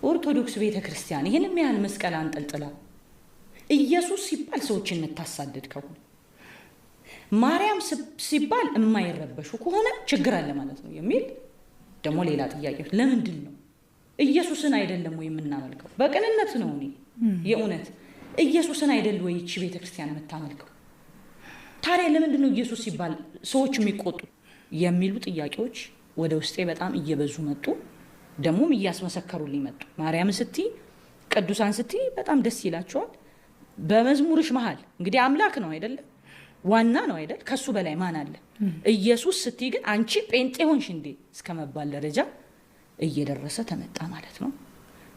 ኦርቶዶክስ ቤተ ክርስቲያን ይህን ያህል መስቀል አንጠልጥላ ኢየሱስ ሲባል ሰዎችን የምታሳድድ ከሆነ፣ ማርያም ሲባል የማይረበሹ ከሆነ ችግር አለ ማለት ነው የሚል ደግሞ ሌላ ጥያቄ። ለምንድን ነው? ኢየሱስን አይደለም ወይ የምናመልከው? በቅንነት ነው እኔ የእውነት፣ ኢየሱስን አይደል ወይ ይቺ ቤተ ክርስቲያን የምታመልከው? ታዲያ ለምንድን ነው ኢየሱስ ሲባል ሰዎች የሚቆጡ የሚሉ ጥያቄዎች ወደ ውስጤ በጣም እየበዙ መጡ። ደግሞም እያስመሰከሩልኝ መጡ። ማርያም ስትይ፣ ቅዱሳን ስትይ በጣም ደስ ይላቸዋል። በመዝሙርሽ መሀል እንግዲህ አምላክ ነው አይደለም? ዋና ነው አይደል? ከሱ በላይ ማን አለ? ኢየሱስ ስትይ ግን አንቺ ጴንጤ ሆንሽ እንዴ እስከ መባል ደረጃ እየደረሰ ተመጣ ማለት ነው።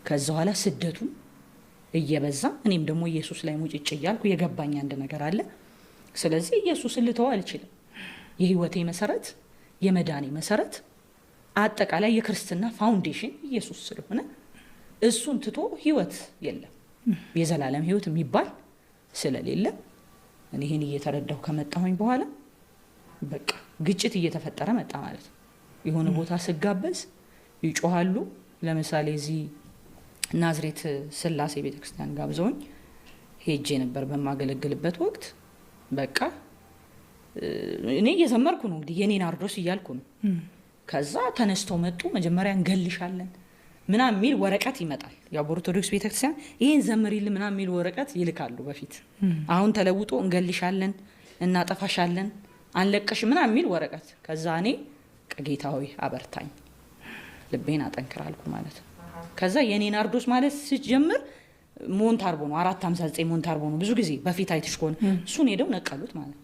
ከዛ በኋላ ስደቱም እየበዛ እኔም ደግሞ ኢየሱስ ላይ ሙጭጭ እያልኩ የገባኝ አንድ ነገር አለ። ስለዚህ ኢየሱስን ልተው አልችልም። የህይወቴ መሰረት፣ የመዳኔ መሰረት፣ አጠቃላይ የክርስትና foundation ኢየሱስ ስለሆነ እሱን ትቶ ህይወት የለም። የዘላለም ህይወት የሚባል ስለሌለ እኔ ይህን እየተረዳሁ ከመጣሁኝ በኋላ በቃ ግጭት እየተፈጠረ መጣ ማለት ነው። የሆነ ቦታ ስጋበዝ ይጮሃሉ። ለምሳሌ እዚህ ናዝሬት ስላሴ ቤተክርስቲያን ጋብዘውኝ ሄጄ ነበር በማገለግልበት ወቅት። በቃ እኔ እየዘመርኩ ነው እንግዲህ፣ የኔ ናርዶስ እያልኩ ነው። ከዛ ተነስተው መጡ። መጀመሪያ እንገልሻለን ምናምን የሚል ወረቀት ይመጣል። ያው በኦርቶዶክስ ቤተክርስቲያን ይህን ዘምሪልን ምናምን የሚል ወረቀት ይልካሉ በፊት። አሁን ተለውጦ እንገልሻለን፣ እናጠፋሻለን፣ አንለቀሽ ምናምን የሚል ወረቀት። ከዛ እኔ ጌታ ሆይ አበርታኝ፣ ልቤን አጠንክር አልኩ ማለት ነው። ከዛ የኔ ናርዶስ ማለት ስጀምር ሞንታርቦ ነው፣ 459 ሞንታርቦ ነው። ብዙ ጊዜ በፊት አይተሽ ከሆነ እሱን ሄደው ነቀሉት ማለት ነው።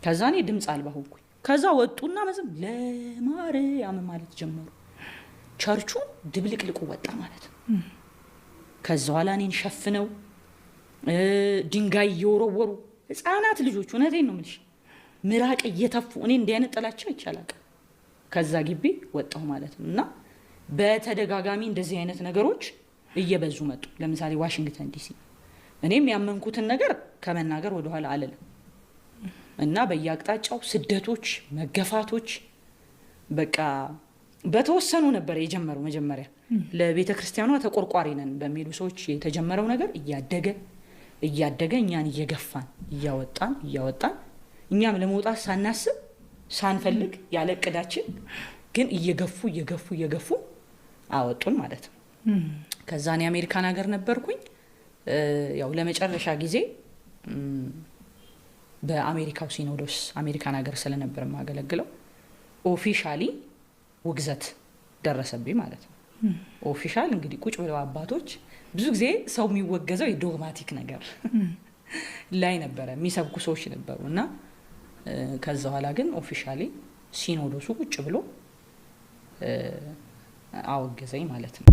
ከዛ እኔ ድምፅ አልባ ሆንኩኝ። ከዛ ወጡና መዝም ለማርያም ማለት ጀመሩ። ቸርቹ ድብልቅልቁ ወጣ ማለት ነው። ከዛ ኋላ እኔን ሸፍነው ድንጋይ እየወረወሩ፣ ህፃናት ልጆች፣ እውነቴን ነው የምልሽ፣ ምራቅ እየተፉ፣ እኔ እንዲህ አይነት ጥላቻ ይቻላል። ከዛ ግቢ ወጣሁ ማለት ነው። እና በተደጋጋሚ እንደዚህ አይነት ነገሮች እየበዙ መጡ። ለምሳሌ ዋሽንግተን ዲሲ እኔም ያመንኩትን ነገር ከመናገር ወደኋላ አልልም እና በየአቅጣጫው ስደቶች፣ መገፋቶች፣ በቃ በተወሰኑ ነበር የጀመረው። መጀመሪያ ለቤተ ክርስቲያኗ ተቆርቋሪ ነን በሚሉ ሰዎች የተጀመረው ነገር እያደገ እያደገ እኛን እየገፋን እያወጣን እያወጣን፣ እኛም ለመውጣት ሳናስብ ሳንፈልግ ያለ እቅዳችን ግን እየገፉ እየገፉ እየገፉ አወጡን ማለት ነው። ከዛ እኔ አሜሪካን ሀገር ነበርኩኝ። ያው ለመጨረሻ ጊዜ በአሜሪካው ሲኖዶስ፣ አሜሪካን ሀገር ስለነበር የማገለግለው፣ officially ውግዘት ደረሰብኝ ማለት ነው። Official እንግዲህ ቁጭ ብለው አባቶች፣ ብዙ ጊዜ ሰው የሚወገዘው የ dogmatic ነገር ላይ ነበረ፣ የሚሰብኩ ሰዎች ነበሩ እና ከዛ በኋላ ግን officially ሲኖዶሱ ቁጭ ብሎ አወገዘኝ ማለት ነው።